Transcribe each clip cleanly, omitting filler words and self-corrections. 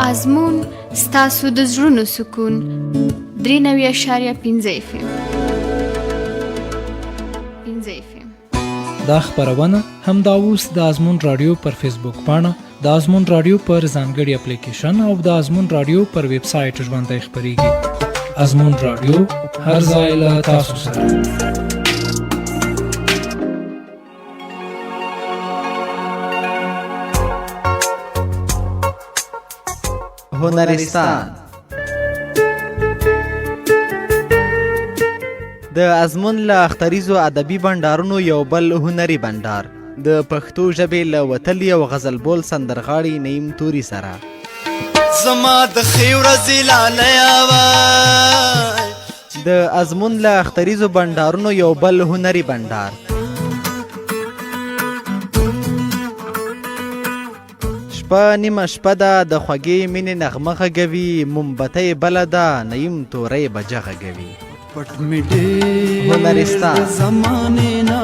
ازمون ستاسو د زړونو سکون 93.5 اف ام 5 اف ام. دا خپرونه همدا اوس د ازمون راډیو پر فیسبوک پاڼه، د ازمون راډیو پر ځانګړي اپلیکیشن او د ازمون راډیو پر ویب سایټ ژوندۍ خپریږي. ازمون راډیو، هر ځای له تاسو سره. هنرستان د ازمون له اختریزو ادبي بنډارونو یو بل هنري بنډار د پښتو ژبې له وتلي او غزلبول سندرغاړي نعیم توري سره. زما د ښې ورځې لالیه وای. د ازمون له اختریزو بنډارونو یو بل هنري بنډار. شپه نیمه شپه ده، د خوږې مینې نغمه غږوي، مومبتۍ بله ده، نعیم توری بجه غږوي. پټ مې ډېر هنرستان. د زمانې نه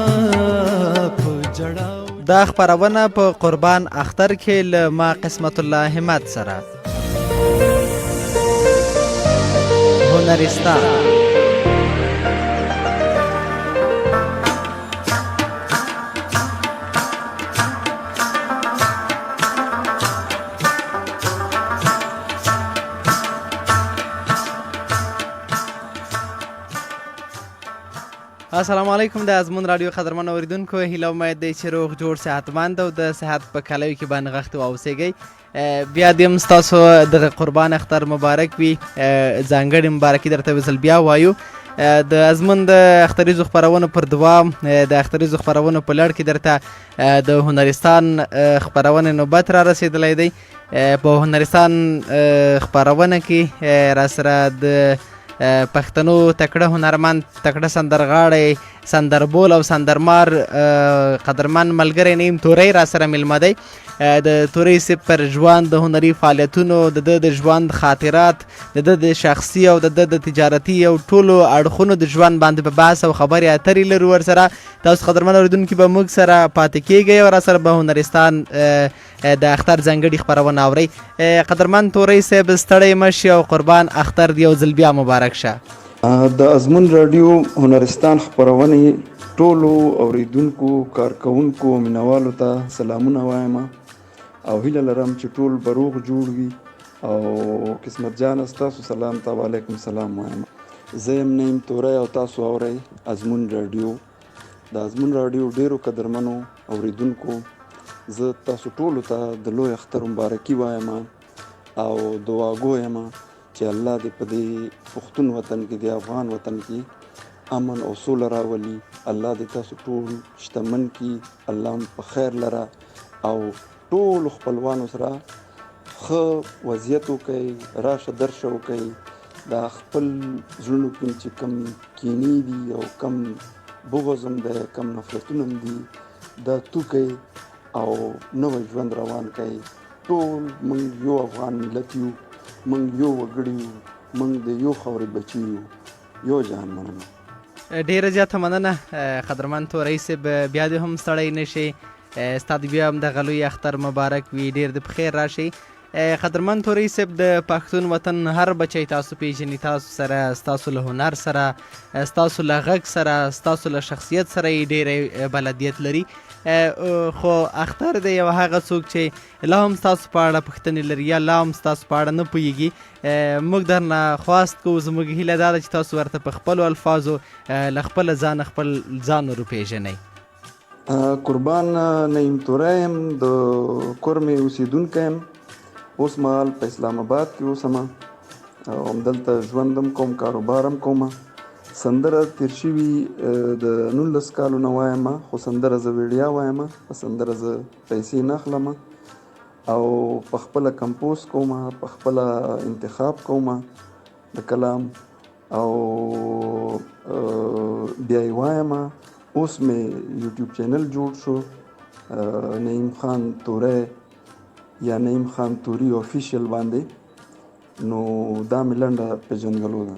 په جړاو. دا خپرونه په قربان اختر کې له ما قسمت الله همت سره. هنرستان. السلام علیکم د ازمون رادیو قدرمن اوریدونکو، هیله امید دی چې روغ جوړ، صحتمند او د صحت په کلیو کې باندې غښتي واوسېږئ. بیا دې هم ستاسو دغه قربان اختر مبارک وي. ځانګړې مبارکي درته یو ځل بیا وایو. د ازمون د اختریزو خپرونو پر دوام، د اختریزو خپرونو په لړ کې درته د هنرستان خپرونې نوبت را رسېدلی دی. په هنرستان خپرونه کې راسره د پښتنو تکړه هنرمند، تکړه سندرغاړی، سندربول او سندرمار قدرمن ملګری نعیم توری را سره میلمه دی. د توري صاحب پر ژوند، د هنري فعالیتونو، د ده د ژوند خاطرات، د ده د شخصي او د ده د تجارتي او ټولو اړخونو د ژوند باندې په بحث او خبرې اترې لرو ورسره. تاسو قدرمن اورېدونکي به موږ سره پاتې کیږئ او را سره به هنرستان د اختر ځانګړي خپرونه اورئ. قدرمن توري صاحب، ستړی مه شي او قربان اختر دې یو ځل بیا مبارک شه. د ازمون راډیو هنرستان خپرونې ټولو اورېدونکو، کارکوونکو او مینهوالو ته سلامونه وایم او هیله لرم چې ټول به روغ جوړ وي. او قسمت جانه، ستاسو سلام ته وعلیکم سلام وایم. زه یم نعیم توری او تاسو اورئ ازمون راډیو. د ازمون راډیو ډېرو قدرمنو اورېدونکو، زه تاسو ټولو ته د لوی اختر مبارکي وایم او دعاګو یم چې الله دې په دې پښتون وطن کې، د افغان وطن کې امن او سوله راولي. الله دې تاسو ټول شتمن کړي، الله هم په خیر لره او ټولو خپلوانو سره ښه وضعیت وکړئ، راشه درشه وکړئ. دا خپل زړونو کې چې کم کینې دي او کم بغض هم دی، کم نفرتونه هم دي، دا توکئ او نوی ژوند روان کړئ. ټول موږ یو افغان ملت یو، موږ یو وګړي یو، موږ د یو خاورې بچي یو. یو جهان مننه. ډېره زیاته مننه قدرمن توري صاحب، بیا دې هم ستړی نه شي. ستا دې بیا هم دغه لوی اختر مبارک وي، ډېر دې په خیر راشي. قدرمن توري صاحب، د پښتون وطن هر بچی تاسو پیژني، تاسو سره، ستاسو له هنر سره، ستاسو له غږ سره، ستاسو له شخصیت سره یې ډېری بلدیت لري. خو اختر دی یو هغه څوک چې لا هم ستاسو په اړه پوښتنې لري یا لا هم ستاسو په اړه نه پوهېږي، موږ درنه خواست کوو، زموږ هیله دا ده چې تاسو ورته په خپلو الفاظو له خپله ځانه خپل ځان وروپېژنئ. قربان، نعیم توری یم، د کورمې اوسېدونکی یم. اوس مهال په اسلام آباد کې اوسم او همدلته ژوند هم کوم، کاروبار هم کوم. سندره تېر شوي د 19 کالو نه وایم، خو سندره زه وړیا وایم، په سندره زه پیسې نه اخلم او په خپله کمپوز کوم، په خپله انتخاب کوم د کلام او بیا یې وایم. اوس مې یوټیوب چینل جوړ شو، نعیم خان توری یا نعیم خان توري افیشل باندې. نو دا مې لنډه پېژندګلو ده.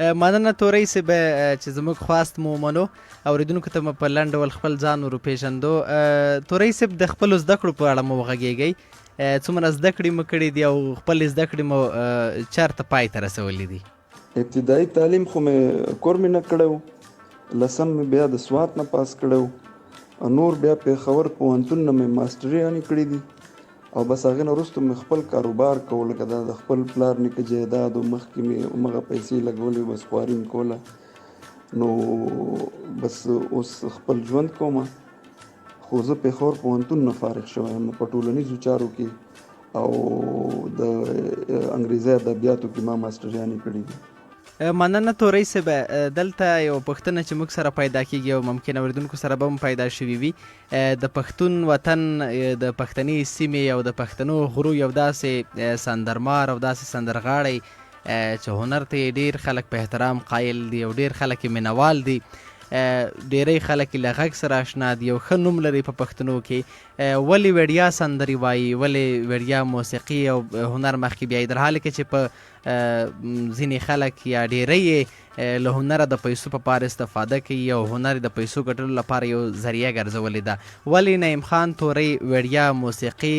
مننه تورۍ صیب چې زموږ خواست مو ومنو. اوریدونکو ته مو په لنډ ډول خپل ځان وروپېژندو. تورۍ صیب، د خپلو زده کړو په اړه مو وغږېږئ، څومره زده کړې مو کړې دي او خپلې زده کړې مو چېرته پای ته رسولې دي؟ ابتدایي تعلیم خو مې کورمې نه کړی و، لسم مې بیا د سوات نه پاس کړی و، نور بیا پېښور پوهنتون نه مې ماسټریانې کړې دي او بس هغې نه وروسته مې خپل کاروبار کوو، لکه دا د خپل پلار نیکه جایداد و، مخکې مې همغه پیسې لګولې، بس خواري مې کوله، نو بس اوس خپل ژوند کوم. خو زه پېښور پوهنتون نه فارغ شوی یم په ټولنیزو چارو کې او د انګریزي ادبیاتو کې ما ماسټریانې کړې دي. مننه تورۍ صیب. دلته یوه پوښتنه چې موږ سره پیدا کیږي او ممکن اوریدونکو سره به هم پیدا شوي وي، د پښتون وطن، د پښتنې سیمې او د پښتنو غرو یو داسې سندرمار او داسې سندرغاړی چې هنر ته یې ډیر خلک په احترام قایل دي او ډیر خلک یې مینوال دي، ډیری خلک یې له غږ سره آشنا دي او ښه نوم لري په پښتنو کې، ولې وړیا سندرې وایي، ولې وړیا موسیقي او هنر مخکې بیایي، در حال کې چې په ځینې خلک یا ډیری یې له هنره د پیسو په پار استفاده کوي او هنر د پیسو ګټلو لپاره یو ذریعه ګرځولې ده، ولې نعیم خان تورۍ وړیا موسیقي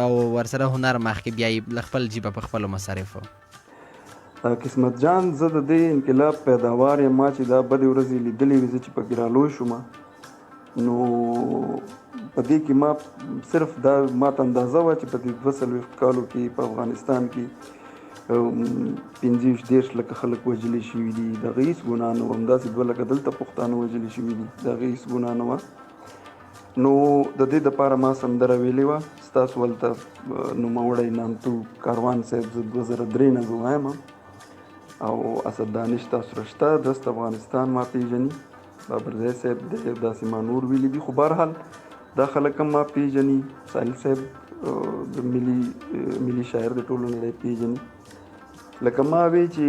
او ورسره هنر مخکې بیایي له خپل جیبه په خپلو مصارفو؟ قسمت جان، زه د دې انقلاب پیداوار یم، ما چې دا بدې ورځې لیدلې وې، زه چې پکې رالوی شوم، نو په دې کې ما صرف دا ما ته اندازه وه چې په دې 42 کالو کې په افغانستان کې 25 30 لکه خلک وژل شوي دي، د هغې هېڅ ګناه نه وه. همداسې 2 لکه دلته پښتانه وژل شوي دي، د هغې هېڅ ګناه نه وه. نو د دې دپاره ما سندره ویلې وه. ستاسو هلته نوموړی نامتو کاروان صاحب زه 2003 نه زه وایم او اسد دانش تاسو سره شته، درست افغانستان ما پېژني، بابرزی صاحب دی، داسې ما نور ویلي دي، خو بهرحال دا خلک هم ما پېژني. ساحل صاحب د ملي شاعر د ټولو نړۍ پېژني. لکه ما وی چې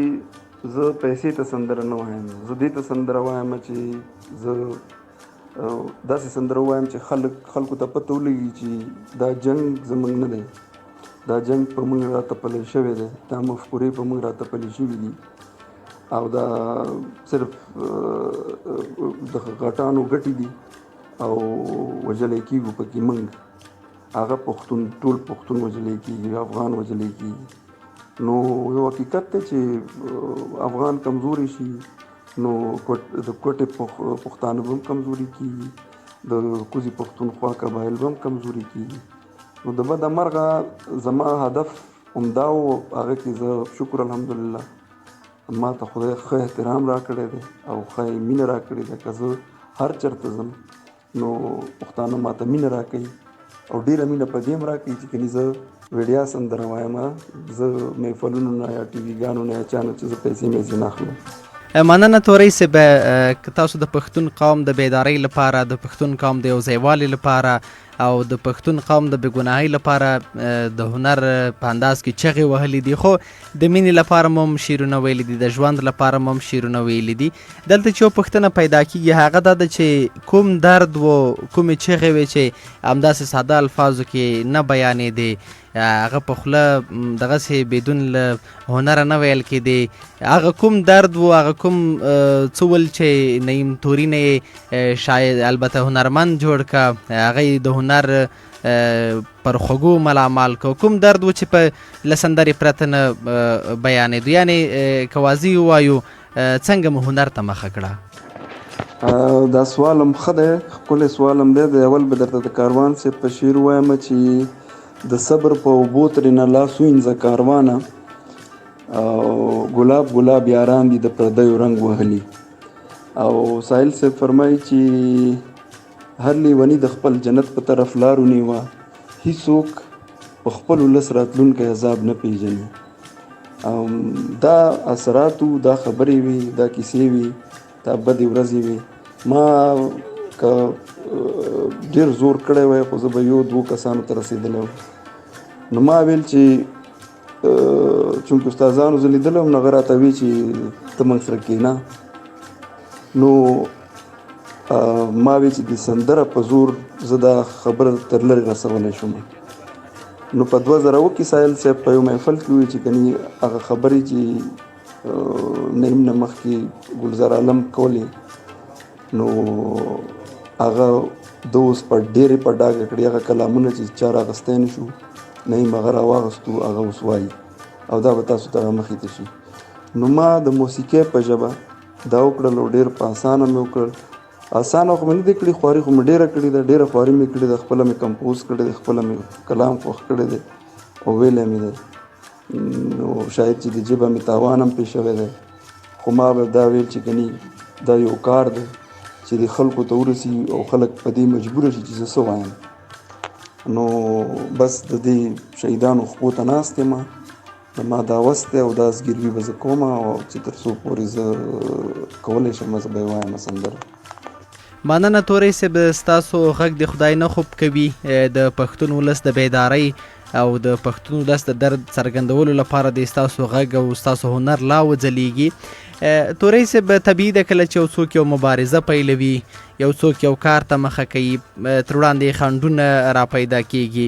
زه پیسې ته سندره نه وایم، زه دې ته سندره وایم چې زه داسې سندره وایم چې خلکو ته پته ولګي چې دا جنګ زموږ نه دی، دا جنګ په موږ راتپلی شوی دی، دا مفکورې په موږ راتپلې شوي دي او دا صرف د غټانو ګټې دي او وژلی کېږو پکې موږ، هغه پښتون، ټول پښتون وژلی کېږي، افغان وژلی کېږي. نو یو حقیقت دی چې افغان کمزوري شي نو د کوټې پښتانه به هم کمزوري کېږي، د کوزې پښتونخوا قبایل به هم کمزوري کېږي. نو د بده مرغه زما هدف همدا و، هغه کې زه شکر الحمدلله ما ته خدای ښه احترام راکړی دی او ښه یې مینه راکړې ده. که زه هر چېرته ځم نو پښتانه ما ته مینه راکوي او ډېره مینه په دې هم راکوي چې کني زه وړیا سندره وایم، زه محفلونو نه یا ټي وي ګانو نه یا چا نه چې زه پیسې مېسې نه اخلم. مننه تورۍ صیب، که تاسو د پښتون قوم د بیدارۍ لپاره، د پښتون قوم د یوځایوالي لپاره او د پښتون قوم د بېګناهۍ لپاره د هنر په انداز کې چغې وهلې دي، خو د مینې لپاره مو هم شعرونه ویلي دي، د ژوند لپاره مو هم شعرونه ویلي دي. دلته چې یوه پوښتنه پیدا کیږي هغه دا ده چې کوم درد و، کومې چغې وې چې همداسې ساده الفاظو کې نه بیانېدې، هغه په خوله دغسې بدون له هنره نه ویل کېدې، هغه کوم درد و، هغه کوم څه ول چې نعیم توري نه یې شاید البته هنرمند جوړ که، هغه یې د هنر پر خوږو ملامال که، کوم درد و چې په له سندرې پرته نه بیانېدو؟ یعنې که واضح ووایو څنګه مو هنر ته مخه کړه؟ دا سوال هم ښه دی، ښکلی سوال هم دی. د اول به درته د کاروان صاحب په شعر ووایم چې د صبر په اوبو ترېنه لاس وینځه کاروانه، او ګلاب ګلاب یاران دي د پردیو رنګ وهلي. او ساحل صاحب فرمایي چې هر لیوني د خپل جنت په طرف لار ونیوه، هیڅوک په خپل ولس راتلونکی عذاب نه پېژني. دا اثرات وو، دا خبرې وې، دا کیسې وې، دا بدې ورځې وې. ما که ډېر زور کړی وای خو زه به یو دوو کسانو ته رسېدلی وم. نو ما ویل چې چونکې استادانو زه لیدلی وم، نو هغه راته ویل چې ته موږ سره کښېنه. نو ما ویل چې د سندره په زور زه دا خبره تر لرې رسولی شم. نو په 2000 کې ساحل صاحب په یو محفل کې وویل چې کني هغه خبرې چې نعیم نه مخکې ګلزار عالم کولې، نو هغه د اوس په ډېرې په ډاګه کړې. هغه کلامونه چې چا راغستی نه شو، نعیم هغه راواغستو، هغه اوس وایي او دا به تاسو ته رامخې ته شي. نو ما د موسیقۍ په ژبه دا وکړل او ډېر په اسانه مې وکړل. اسانه خو مې نه دي کړي، خواري خو مې ډېره کړې ده، ډېره خواري مې کړې ده. خپله مې کمپوز کړی دی، خپله مې کلام خوښ کړی دی او ویلی مې دی. نو شاید چې د ژبه مې تاوان هم پرې شوی دی، خو ما به دا ویل چې کني دا یو کار دی چې د خلکو ته ورسي او خلک په دې مجبور شي چې زه څه وایم. نو بس د دې شهیدانو خپو ته ناست یم، ما دا وس دی او دا زګیروي به زه کوم او چې تر څو پورې زه کولی شم زه به یې وایم سندره. مننه تورې صاحب، ستاسو غږ د خدای نه خوب کوي. د پښتون ولس د بیدارۍ او د پښتون ولس د درد څرګندولو لپاره د ستاسو غږ او ستاسو هنر لا وځلیږي. تورې صاحب، طبیعي ده کله چې یو څوک یو مبارزه پیلوي، یو څوک یو کار ته مخه کوي، تر وړاندې خنډونه را پیدا کیږي،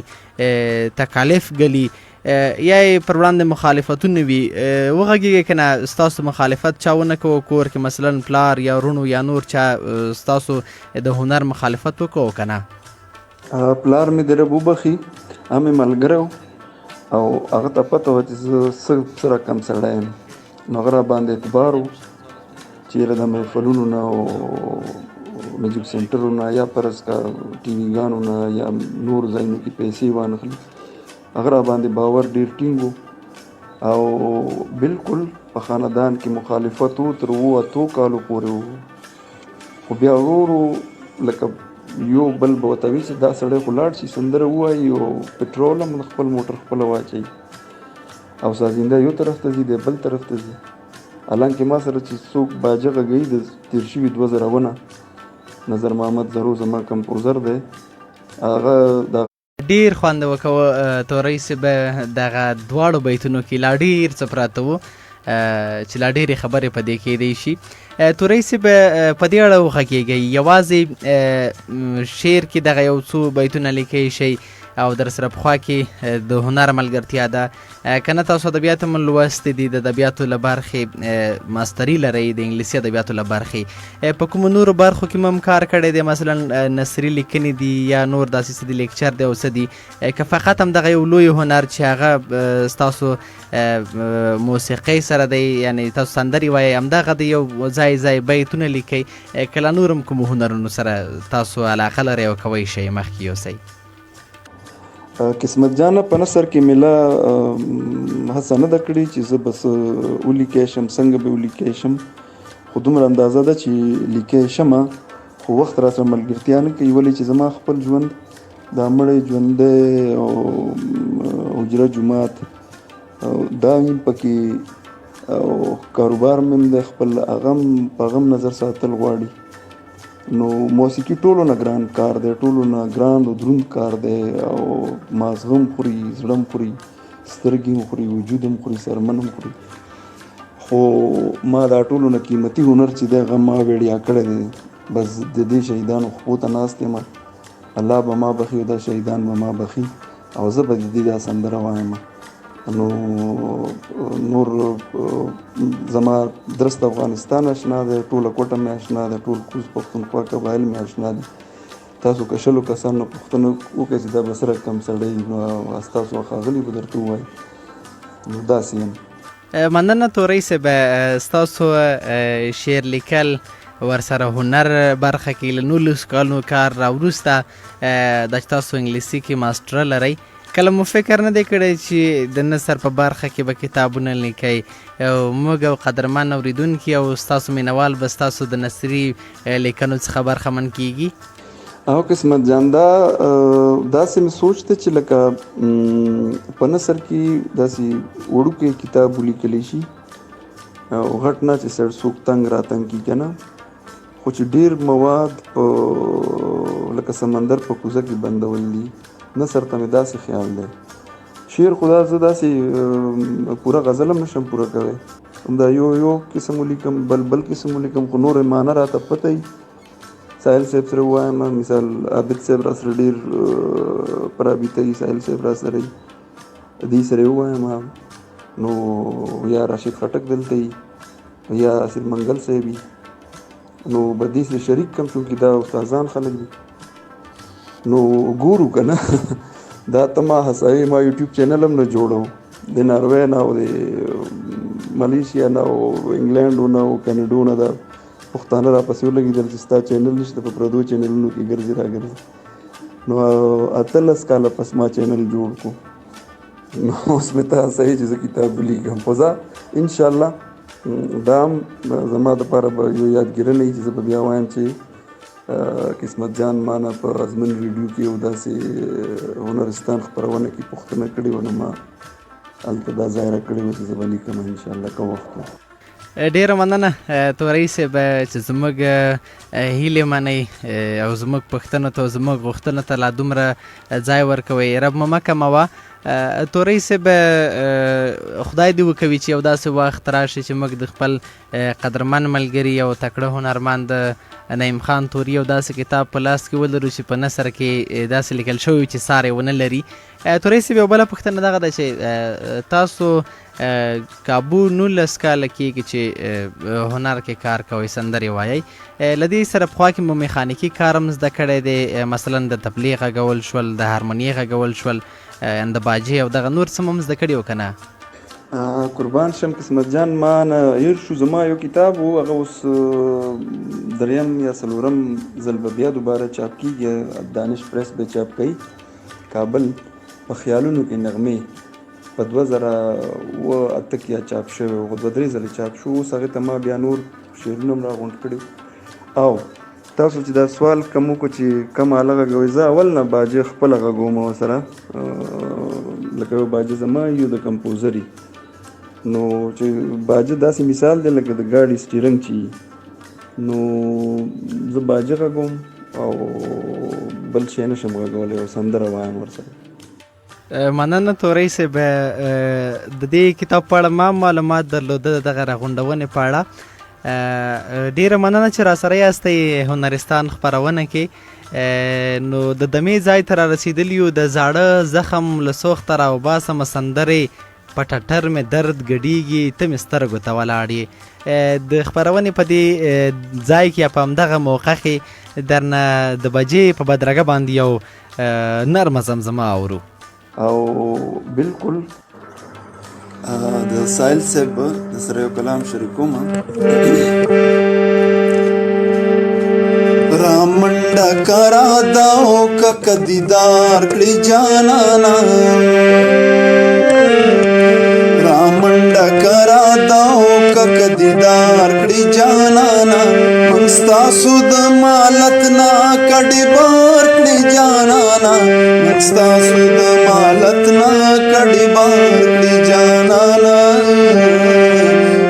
تکالیف ګلي، یا یې پر وړاندې مخالفتونه وي. وغږیږئ که نه، ستاسو مخالفت چا ونه کوو کور کې، مثلا پلار یا وروڼو یا نور چا ستاسو د هنر مخالفت وکړو که نه؟ پلار مې د رب وبخښي، هغه مې ملګری و او هغه ته پته وه چې زه څه رقم سړی یم، نو هغه راباندې اعتبار و چې یاره د محفلونو نه او میوزیک سنټرونو نه یا فرض که ټي وي ګانو نه یا نور ځایونو کې پیسې وانخلي. هغه را باندې باور ډیر ټینګ و او بالکل په خاندان کې مخالفت و، تر 7-8 کالو پورې و. خو بیا ورو ورو لکه یو بل به ورته وي چې دا سړی خو لاړ شي سندره ووایي او پټرول هم د خپل موټر خپله واچوي او سازنده یو طرف ته ځي، دی بل طرف ته ځي. حالانکه ما سره چې څوک باجه غږوي د تېر شوي 2000 نه نظر محمد زرو زما کمپوزر دی، هغه د ډیر خوند وکاوه تورۍ صاحب. دغه دواړو بیتونو کې لا ډیر څه پراته وو چې لا ډېرې خبرې په دې کېدی شي. تورۍ صاحب، په دې اړه وغږېږئ، یوازې شعر کې دغه یو څو بیتونه لیکی شئ او در سره پخوا کې د هنر ملګرتیا ده که نه؟ تاسو ادبیات هم لوستي دي، د ادبیاتو له برخې ماستري لرئ، د انګلیسي ادبیاتو له برخې، په کومو نورو برخو کې مو هم کار کړی دی؟ مثلا نثري لیکنې دي یا نور داسې څه دي، لیکچر دی او څه دي، که فقط هم دغه یو لوی هنر چې هغه ستاسو موسیقۍ سره دی، یعنی تاسو سندرې وایئ، همدغه دی یو ځای ځای بیتونه لیکئ، که لا نور هم کومو هنرونو سره تاسو علاقه لرئ او کوئ شئ مخکې یوسئ؟ قسمت جانه، په نثر کې مې لا هڅه نه ده کړې چې زه به څه ولیکی شم، څنګه به ولیکی شم، خو دومره اندازه ده چې لیکی شم، خو وخت را سره ملګرتیا نه کوي. ولې چې زما خپل ژوند دا مړی ژوندی او حجره جومات دا هم پکې او کاروبار مې هم دی خپل، هغه هم په هغه هم نظر ساتل غواړي. نو موسیقي ټولو نه ګران کار دی، ټولو نه ګران او دروند کار دی او مازغه هم خوري، زړه هم خوري، سترګې هم خوري، وجود هم خوري، څرمن هم خوري. خو ما دا ټولو نه قیمتي هنر چې دی هغه ما وړیا کړی دی. بس د دې شهیدانو خپو ته ناست یم، الله به ما بخښي او دا شهیدان به ما بخښي او زه به د دې دا سندره وایم. نو نور زما درست افغانستان اشنا دی، ټوله کوټه مې اشنا ده، ټول کوز پښتونخوا قبایل مې اشنا دي. تاسو که 20 کسانو پوښتنه وکړئ چې دا به څه رقم سړی وي، نو ستاسو ښاغلي به درته ووایي. نو داسې یم. مننه تورۍ صاحب، ستاسو شعر لیکل ورسره هنر برخه کې له 19 کالونو کار را وروسته دا چې تاسو انګلیسي کې ماسټر لرئ، کله مو فکر نه دی کړی چې د نثر په برخه کې به کتابونه لیکئ او موږ او قدرمن اورېدونکي او ستاسو مینوال به ستاسو د نثري لیکنو څخه برخمن کیږي؟ او قسمت جان، دا داسې مې سوچ دی چې لکه په نثر کې داسې وړوکی کتاب ولیکلی شي او غټ نه چې سړی څوک تنګ راتنګ کړي که نه، خو چې ډېر مواد په لکه سمندر په کوزه کې بندول دي، نثر ته مې داسې خیال دی. شعر خو دا زه داسې پوره غزل هم نشم پوره کوی، همدا یو یو قسم ولیکم، بل بل قسم ولیکم، خو نورې معنی راته پته وي. ساحل صاحب سره ووایم، مثال عابد صاحب را سره ډېر په رابطه وي، ساحل صاحب را سره وي، دې سره یې ووایم. نو یا راشد خټک دلته یا اسیر منګل صاحب نو به دې سره شریک کم، چونکې دا استادان خلک دي. نو ګورو که نه، دا ته ما هڅوې. ما یوټیوب چینل هم نه جوړو، د ناروې نه او د ملیشیا نه او انګلینډو نه او کینیډو نه دا پښتانه راپسې ولګېدل چې ستا چینل نشته، په پردو چینلونو کې ګرځي راګرځي. نو 18 کاله پس ما چینل جوړ کو، نو اوس مې ته هڅوې چې زه کتاب ولیکم. خو زه انشاءالله دا هم زما دپاره به یو یادګیرنه وي چې زه به بیا وایم چې قسمت جان ما نه په ازمن ریډیو کې یو داسې هنرستان خپرونه کې پوښتنه کړې وه، نو ما هلته دا ظاهره کړې وه چې زه به لیکم انشاءالله که وخت و. ډیره مننه توري صاحب چې زموږ هیلې منئ او زموږ پوښتنو ته او زموږ غوښتنو ته لا دومره ځای ورکوئ. رب مو مه کموه. توري صاحب، خدای دې وکوي چې یو داسې وخت راشي چې موږ د خپل قدرمن ملګري او تکړه هنرمند نعیم خان توري یو داسې کتاب په لاس کې ولرو چې په نثر کې داسې لیکل شوی چې ساری ونه لري. توري صاحب، یو بله پوښتنه دغه ده چې تاسو کابو 19 کاله کېږي چې هنر کې کار کوئ، سندرې وایئ، له دې سره پخوا کې مو میخانیکي کار هم زده کړی دی، مثلا د تبلې غږول شول، د هارمونیې غږول شول، د باجې او دغه نور څه مو هم زده کړي وو که نه؟ قربان شم قسمت جان، ما نه هېر شو. زما یو کتاب و، هغه اوس دریم یا څلورم ځل به بیا دوباره چاپ کېږي، دانش پریس به چاپ کوي، کابل، په خیالونو کې نغمې، په 2008 کې چاپ شوی و، دوه درې ځلې چاپ شو. اوس هغې ته ما بیا نور شعرونه هم راغونډ کړي. او تاسو چې دا سوال کوم وکړو چې کومه آله غږوئ، زه اول نه باجه خپله غږوم ورسره، لکه یو باجه زما یو د کمپوزري. نو چې باجه داسې مثال دی لکه د ګاډي سټیرنګ چې، نو زه باجه غږوم او بل شی نه شم غږولی او سندره وایم ورسره. مننه توري صاحب. د دې کتاب په اړه ما معلومات درلوده، دغه راغونډونې په اړه. ډیره مننه چې راسره یاستئ هنرستان خپرونه کې. نو د دمې ځای ته را رسېدلي یو، د زاړه زخم له سوخته راوباسمه سندرې، په ټټر مې درد ګډېږي ته مې سترګو ته ولاړ یې. د خپرونې په دې ځای کې په همدغه موقع کې درنه د بجې په بدرګه باندې یو نرمه زمزمه اورو. او بالکل د ساحل صاحب د سره یو کلام شریکوم. رامنډه کرا داو کک دیدار کړي جانانا، رامنډه کرا داو کک دیدار کړي جانانا، موږ ستاسو د مالت نا کډې بار کړي جانانا، موږ ستاسو د مالت نا کډې بار کړي جانانا،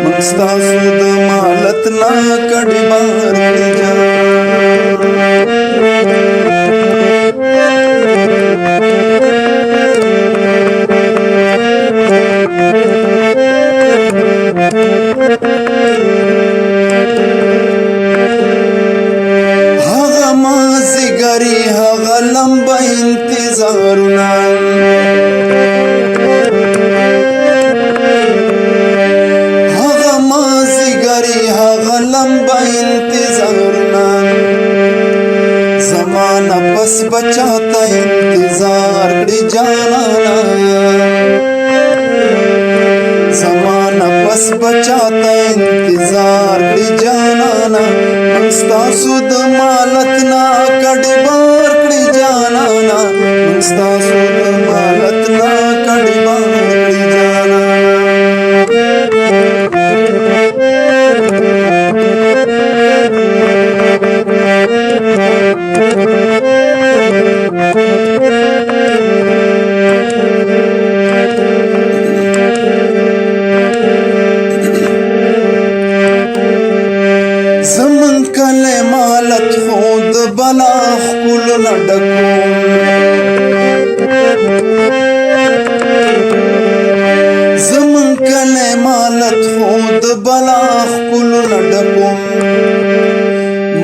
موږ ستاسو د مالت نا کډې بار کړي جانانا. هغه مازیګری هغه لمبه انتظارونه، هغه مازیګری هغه لمبه انتظارونه، زمانه پس بچاته انتظار کړي جانانا، زمانه پس بچاته انتظار کړي جانانا، موږ ستاسو د مالت نا کډې بار کړي جانانا، موږ ستاسو د مالت نا کډې بار کړي جانانا. زمون کلی مالت خو د بلا ښکلونه ډکو، زمون کلی مالت خو د بلا ښکلونه ډکو،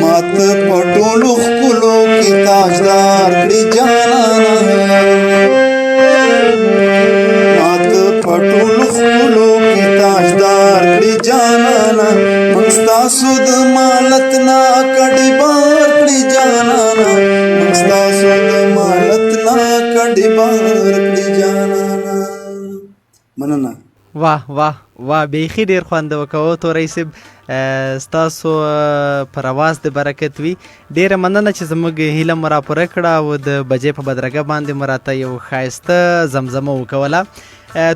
ماته په ټولو ښکلو کې تاجدار کړي جانانا، ماته په ټولو ښکلو مننه. واه واه واه، بیخي ډیر خوند وکاوه توری صاحب، ستاسو پر اواز د برکت وي. ډیره مننه چې زموږ هیله مو راپوره کړه او د بجې په بدرګه باندې مو راته یو ښایسته زمزمه وکوله.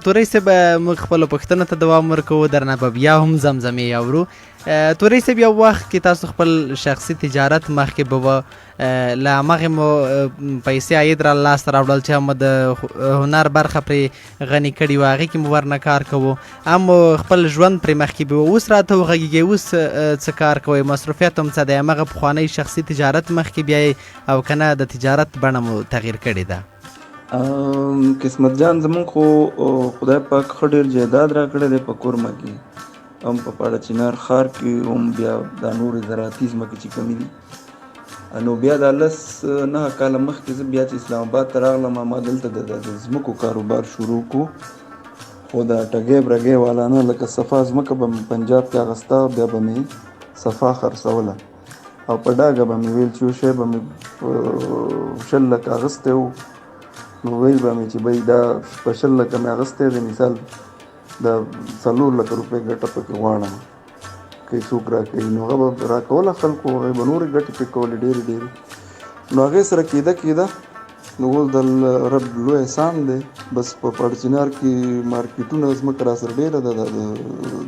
توری صاحب، موږ خپلو پوښتنو ته دوام ورکوو، درنه به بیا هم زمزمې اورو. توری صاحب، یو وخت کې تاسو خپل شخصي تجارت مخکې به وه، له هماغې مو پیسې عاید را لاسته راوړل چې هم مو د هنر برخه پرې غني کړې وه، هغې کې مو ورنه کار کوو، هم مو خپل ژوند پرې مخکې بیوه. اوس راته وغږېږئ، اوس څه کار کوئ، مصروفیت هم څه دی؟ هماغه پخوانی شخصي تجارت مخکې بیایئ او که نه د تجارت بڼه مو تغییر کړې ده؟ قسمت جان، زمونږ خو خدای پاک ښه ډېر جایداد راکړی دی په کورمه کې، هم په پاړه چنار ښار کې، هم بیا دا نورې زراعتي ځمکې چې کومې دي. نو بیا دا 10، 9 کاله مخکې زه بیا چې اسلام آباد ته راغلم، ما دلته د ځمکو کاروبار شروع کو، خو دا ټګۍ برګۍ والا نه، لکه صفا ځمکه به مې پنجاب کې اخیسته، بیا به مې صفا خرڅوله او په ډاګه به مې ویل چې یو شی به مې 20 لکه اخیستی و، نو ویل به مې چې بھئی دا په 20 لکه مې اخیستی دی، مثال دا 4 لکه روپۍ ګټه پکې غواړم که یې څوک راکوي. نو هغه به راکوله خلکو، هغې به نورې ګټې پرې کولې ډېرې ډېرې. نو هغې سره کېده کېده، نو اوس د رب لوی احسان دی، بس په پاړچینار کې مارکیټونه ځمکه را سره ډېره ده، د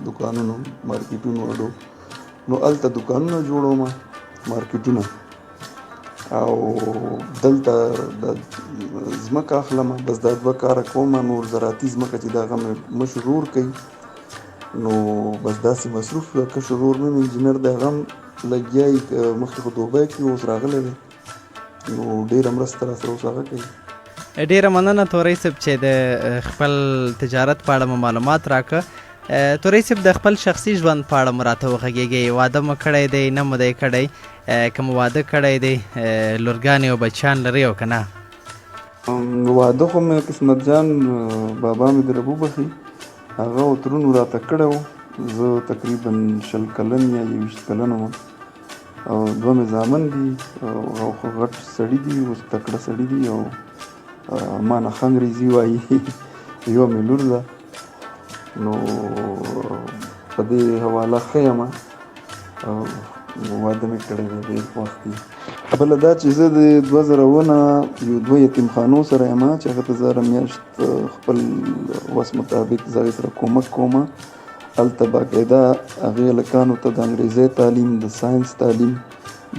دوکانونو مارکیټونو اډو، نو هلته دوکانونه جوړوم مارکیټونه، او دلته د ځمکه اخلم، بس دا دوه کاره کوم. نور زراعتي ځمکه چې دا هغه مې مشر ورور کوي، نو بس داسې مصروف ده. کشر ورور مې انجینر دی، هغه هم لګیا یي، مخکې خو دوبۍ کې اوس راغلی دی، نو ډېره مرسته راسره اوس هغه کوي. ډېره مننه توری صاحب چې د خپل تجارت په اړه مو معلومات راکړه. توری صاحب، د خپل شخصي ژوند په اړه مو راته وغږېږئ، واده مو کړی دی نه مو دی کړی؟ که مو واده کړی دی، لورګانې او بچیان لرئ او که نه؟ واده خو مې قسمت جان، بابا مې د رب وبخښي، هغه او ترونو راته کړی و. زه تقریبا 20 کلن یا 21 کلن وم، او دوه مې زامن دي، او خو غټ سړي دي اوس، تکړه سړي دي او ما نه ښه انګریزي وایي. یوه مې لور ده. نو په دې حواله ښه یم، واده مې کړی دی ډېر وخت دی. بله دا چې زه د 2000 نه یو دوه یتیمخانو سره یم چې هغه ته زه هره میاشت خپل وس مطابق زه هغې سره کومک کوم. هلته باقاعده هغې هلکانو ته د انګریزۍ تعلیم، د ساینس تعلیم،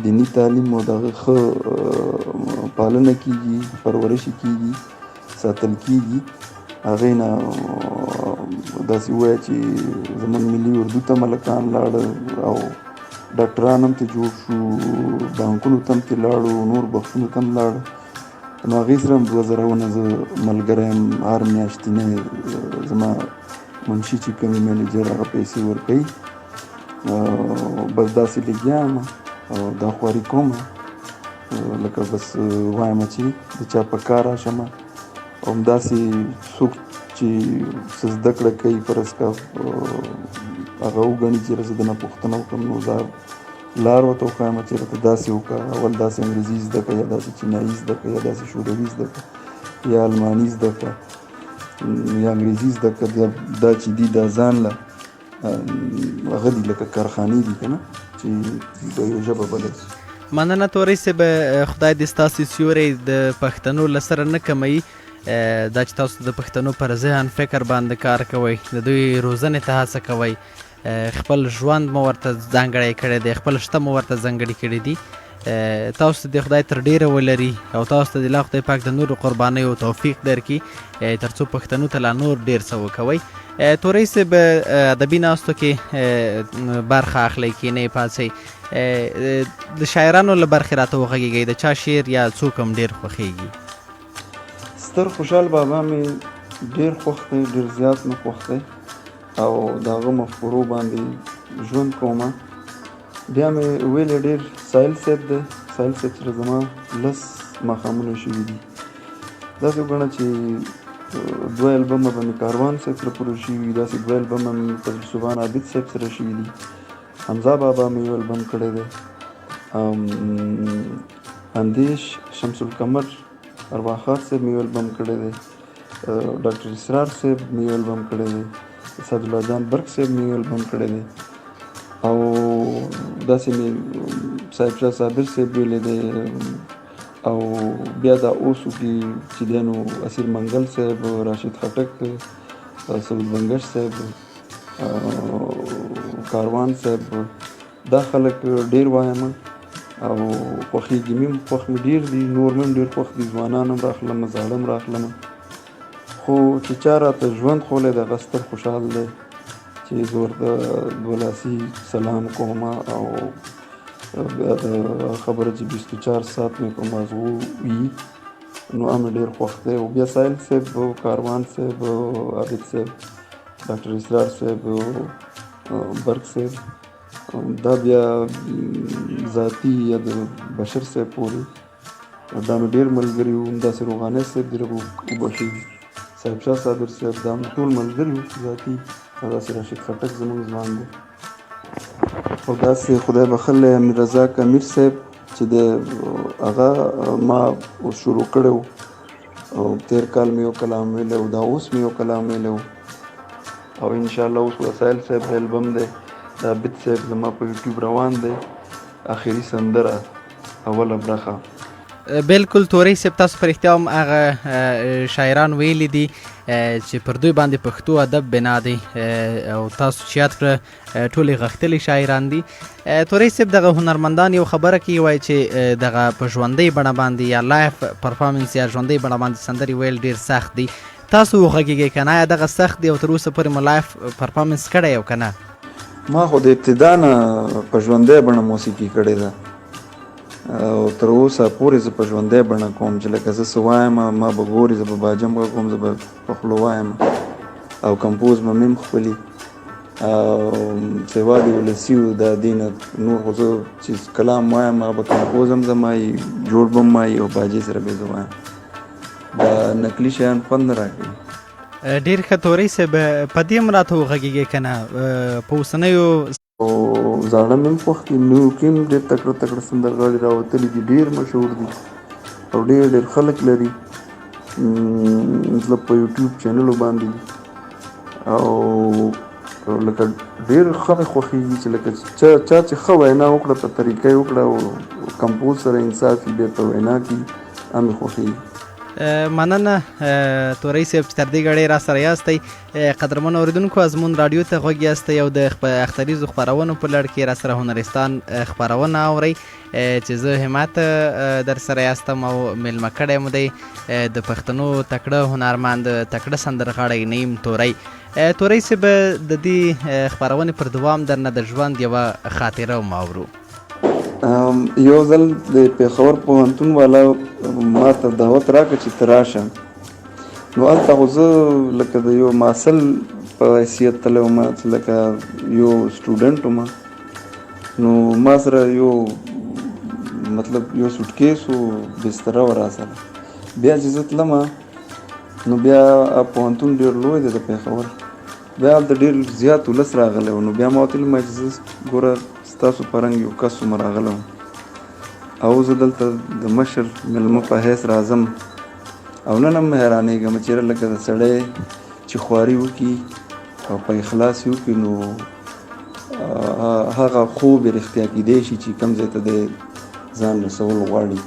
دیني تعلیم او د هغه ښه پالنه کیږي، پرورش یې کیږي، ساتل کیږي. هغې نه داسې ووایه چې زموږ ملي اردو ته هلکان لاړل او ډاکټران هم ترې جوړ شو، بانکونو ته هم ترې لاړو، نور بخشونو ته هم لاړو. نو هغې سره هم 2000 نه زه ملګری یم. هر میاشتنی زما منشي چې کوم منیجر هغه پیسې ورکوي. بس داسې لګیا یم او دا خواري کوم، لکه بس وایم چې د چا په کار راشم، او همداسې څوک چې څه زده کړه کوي فرض که هغه وګڼي چې زه درنه پوښتنه وکړم، نو زه لار ورته وښایم چې راته داسې وکړه، اول داسې انګریزي زده کړه، یا داسې چینایي زده کړه، یا داسې شوروي زده کړه، یا الماني زده کړه، یا انګریزي زده کړه. دا چې دي دا ځان له هغه دي لکه کارخانې دي که نه چې په یوه ژبه بله شي. مننه توری صاحب، خدای دې ستاسو سیوری د پښتنو له سره نه کموي. دا چې تاسو د پښتنو پر ذهن فکر باندې کار کوئ، د دوی روزنې ته هڅه کوئ، خپل ژوند مو ورته ځانګړی کړی دی، خپل شته مو ورته ځانګړي کړي دي، تاسو ته دې خدای تر ډېره ولري او تاسو ته دې لا خدای پاک د نورو قربانیو توفیق درکړي ترڅو پښتنو ته لا نور ډېر څه وکوئ. توری صاحب، ادبي ناستو کې برخه اخلئ، کینئ پاڅئ، د شاعرانو له برخې راته وغږېږئ، د چا شعر یا څوک هم ډېر خوښېږي؟ ستر خوشحال بابا مې ډېر خوښ دی، ډېر زیات مې خوښ دی او د هغه مفکورو باندې ژوند کوم. بیا مې ویلې ډېر ساحل صاحب دی، ساحل صاحب سره زما 10 ماښامونه شوي دي. داسې وګڼه چې دوه البمه به مې کاروان صاحب سره پوره شوي وي، داسې دوه البمه مې فضل سبحان عابد صاحب سره شوي دي، حمزه بابا مې یو البم کړی دی، اندیش شمس القمر ارواښاد صاحب مې یو البم کړی دی. ډاکټر اسرار صاحب مې یو البم کړی دی، سعدالله جان برق صاحب مې یو البم کړی دی، او داسې مې صاحب شاه صابر صاحب ویلی دی. او بیا دا اوس کې چې دی نو اسیر منګل صاحب، راشد خټک، سعود بنګش صاحب، کاروان صاحب، دا خلک ډیر وایم او خوښېږي مې هم، خوښ مې ډېر دي. نور مې هم ډېر خوښ دي، ځوانان هم راخلم، زاړه هم راخلم، خو چې چا راته ژوند ښولی دی هغه ستر خوشحال دی چې زه ورته دولاسي سلام کوم. او بیا د خبره چې 24 ساعت مې په مازغو وي نو هغه مې ډېر خوښ دی. او بیا ساحل صاحب، کاروان صاحب، عابد صاحب، ډاکټر اسرار صاحب، برق صاحب، دا بیا ذاتي یا د بشر صاحب پورې دا مې ډېر ملګري وو. همداسې روغانی صاحب دې رب وبخښي، صاحب شاه صابر صاحب، دا مې ټول ملګري وو ذاتي. داسې راشد خټک زموږ ځوان دی. او داسې خدای بخښلی امیر رزاق امیر صاحب چې دی هغه ما اوس شروع کړی و، او تېر کال مې یو کلام ویلی و، دا اوس مې یو کلام ویلی و. او انشاءالله اوس وسایل صاحب البم دی، د عابد صاحب زما په یوټیوب روان دی، اخري سندره اوله برخه. بالکل توري صاحب، تاسو پر رښتیا هم هغه شاعران ویلي دي چې پر دوی باندې پښتو ادب بنا دی، او تاسو چې یاد کړه ټولې غښتلي شاعران دي. توري صاحب، دغه هنرمندان یو خبره کوي، وایي چې دغه په ژوندۍ بڼه باندې یا live performance یا ژوندۍ بڼه باندې سندرې ویل ډیر سخت دي. تاسو وغږیږئ که نه، یا دغه سخت دی او تر اوسه پورې مو live performance کړی او که نه؟ ما خو د ابتدا نه په ژوندۍ بڼه موسیقي کړې ده او تر اوسه پورې زه په ژوندۍ بڼه کوم، چې لکه زه څه وایم ما به ګوري، زه به باجم غږوم، زه به په خوله وایم او کمپوز به مې هم خپلي او سوا د ولسي او د دې نه نور خو زه چې کلام وایم هغه به کمپوز هم زما وي، جوړ به هم ما وي او باجې سره به زه وایم. دا نقلي شیان خوند نه راکوي. ډېر ښه توري صاحب، په دې هم راته وغږېږئ که نه په اوسنیو او زاړه مې هم خوښ دي، نویو کې هم ډېر تکړه تکړه سندرغاړي راوتلي دي، ډېر مشهور دي او ډېر ډېر خلک لري، مطلب په یوټیوب چینلو باندې دي. او لکه ډېر ښه مې خوښېږي چې لکه چا چې ښه وینا وکړه، په طریقه یې وکړه او کمپوز سره انصاف یې بیا په وینا کې، هغه مې خوښېږي. مننه توري صاحب چې تر دې ګړۍ را سره یاستئ. قدرمنو اورېدونکو، ازمون راډیو ته غوږ یاستئ او د اختریزو خپرونو په لړ کې را سره هنرستان خپرونه اورئ چې زه همت در سره یاستم او مېلمه کړی مو دی د پښتنو تکړه هنرمند، تکړه سندرغاړی نعیم توري. توري صاحب، د دې خپرونې پر دوام درنه د ژوند یوه خاطره هم اورو. یو ځل د پېښور پوهنتون والا ما ته دعوت راکړ چې ته راشه. نو هلته خو زه لکه د یو محصل په حیثیت تللی وم، چې لکه یو سټوډنټ وم. نو ما سره یو مطلب یو سوټکیس و، بستره وه راسره. بیا چې زه تلم نو بیا پوهنتون ډېر لوی دی د پېښور، بیا هلته ډېر زیات ولس راغلی و. نو بیا ما ورته ویل چې زه ګوره ستاسو په رنګ یو کس وم راغلی وم او زه دلته د مشر مېلمه په حیث راځم. او نن هم حیرانېږم چې لکه د سړی چې خواري وکړي او په اخلاص یې وکړي نو هغه خوب یې رښتیا کېدی شي چې کوم ځای ته دی ځان رسول غواړي.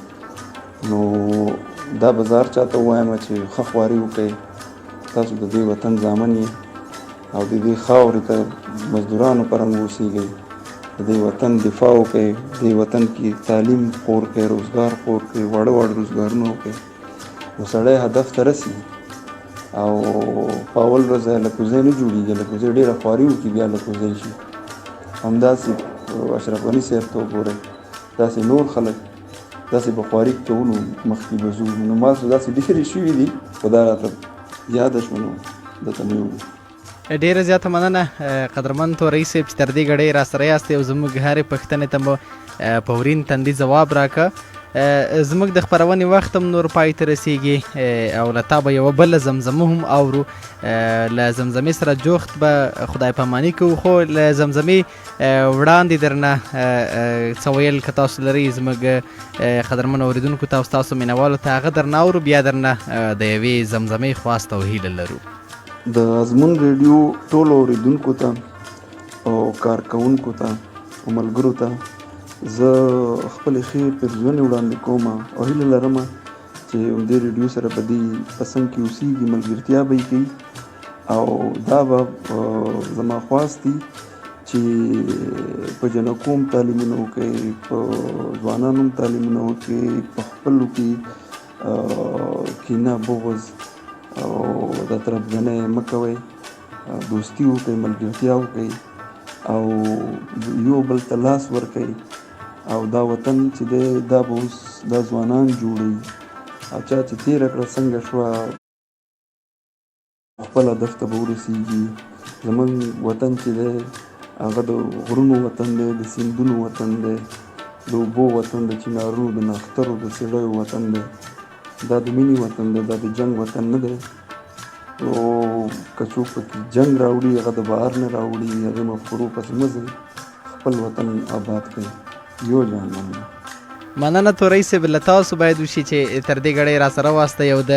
نو دا به زه هر چا ته ووایم چې ښه خواري وکړئ، تاسو د دې وطن زامن یې او د دې خاورې ته مزدورانو په رنګ اوسېږئ، د دې وطن دفاع وکړئ، د دې وطن کې تعلیم خور کړئ، روزګار خور کړئ، واړه واړه روزګارونه وکړئ، نو سړی هدف ته رسي. او په اول ورځ الکوزی نه جوړېږي، الکوزی ډېره خواري وکړي بیا الکوزی شي. همداسې اشرف غني صاحب ته وګورئ، داسې نور خلک داسې به خواري کوو نو مخکې به ځو. نو ما سره داسې ډېرې شوي دي، خو دا راته یاده شوه نو درته مې وویل. ډېره زیاته مننه قدرمن توري صاحب چې تر دې ګړۍ را سره یاست او زموږ هرې پوښتنې ته مو په ورین تندي ځواب راکړ. زموږ د خپرونې وخت هم نور پای ته رسیږي او له تا به یوه بله زمزمه هم اورو. له زمزمې سره جوخت به خدای پاماني کوو، خو له زمزمې وړاندې درنه څه ویل که تاسو لرئ زموږ قدرمنو اورېدونکو ته او ستاسو مینهوالو ته، هغه درنه اورو، بیا درنه د یوې زمزمې خواست او هیله لرو. د ازمون ریډیو ټولو اورېدونکو ته او کارکوونکو ته او ملګرو ته زه خپلې ښې پیرزونې وړاندې کوم او هیله لرم چې همدې ریډیو سره به دوی په څنګ کې اوسېږي، ملګرتیا به یې کوي او دا به زما خواست دي چې په جنکو هم تعلیمونه وکړي، په ځوانانو هم تعلیمونه وکړي، په خپلو کې کینه، بغض او د تربګنۍ مه کوئ، دوستي وکړئ، ملګرتیا وکړئ او یو بل ته لاس ورکړئ. او دا وطن چې دی دا به اوس دا ځوانان جوړوي او چا چې تېره کړه څنګه شوه خپل هدف ته به ورسېږي. زموږ وطن چې دی هغه د غرونو وطن دی، د سیندونو وطن دی، د اوبو وطن، د چنارونو، د نښترو، د څېړیو وطن دی. دا د مینې وطن دی، دا د جنګ وطن نه دی. او که څوک پکې جنګ راوړي هغه د بهر نه راوړي، هغې مفکورو پسې مه ځئ، خپل وطن آباد کړئ. یو جهان مننه. مننه تورۍ صاحب، له تاسو باید وشي چې تر دې ګړۍ را سره واسته یو د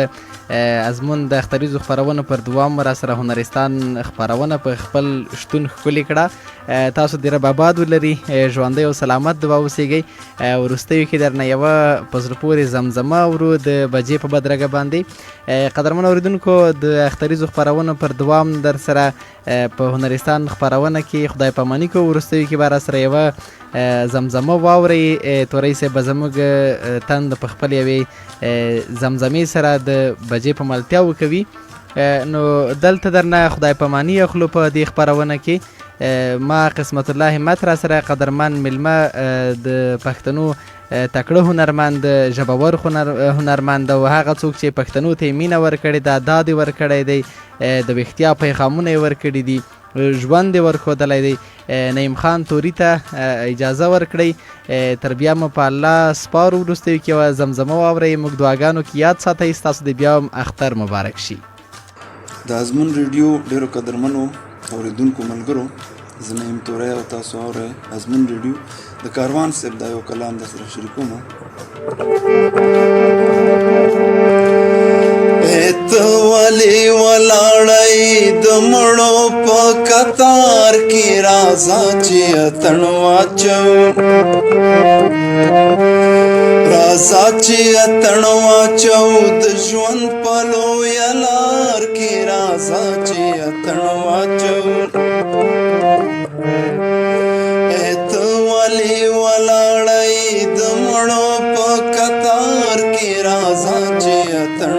ازمون د اختریزو خپرونو پر دوام را سره هنرستان خپرونه په خپل شتون ښکلې کړه. تاسو دې رب آباد ولري، ژوندی او سلامت د واوسېږئ. وروستیو کې درنه یوه په زړه پورې زمزمه اورو د بجې په بدرګه باندې. قدرمن اوریدونکو، د اختریزو خپرونو پر دوام در سره په هنرستان خپرونه کې خدای پاماني کوو. وروستیو کې به را سره یوه زمزمه واورئ. تورۍ صاحب به زموږ تند په خپل یوې زمزمې سره د بجې په ملتیا وکوي. نو دلته درنه خدای پاماني اخلو په دې خپرونه کې. ما قسمت الله همت را سره قدرمن میلمه، د پښتنو تکړه هنرمند، ژبور هنرمند او هغه څوک چې پښتنو ته یې مینه ورکړې ده، داد یې ورکړی دی، د ویښتیا پیغامونه یې ورکړي دي، ژوند یې ورښودلی دی، نعیم خان توري ته اجازه ورکړئ. تر بیا مو په الله سپارو. وروستیو کې یوه زمزمه واورئ، موږ دعاګانو کې یاد ساتئ. ستاسو د بیا هم اختر مبارک شي. د ازمون ریډیو ډېرو قدرمنو اورېدونکو ملګرو، زه نعیم توری او تاسو اورئ ازمون ریډیو. د کاروان صاحب دا یو کلام در سره شریکوم. ته ولې ولاړی د مړو په قطار کې، راځه چې اتڼ واچو، راځه چې اتڼ واچو د ژوند په لویه لار کې، راځه چې اتڼ واچو. ته ولې ولاړی د مړو په قطار کې، راځه چې اتڼ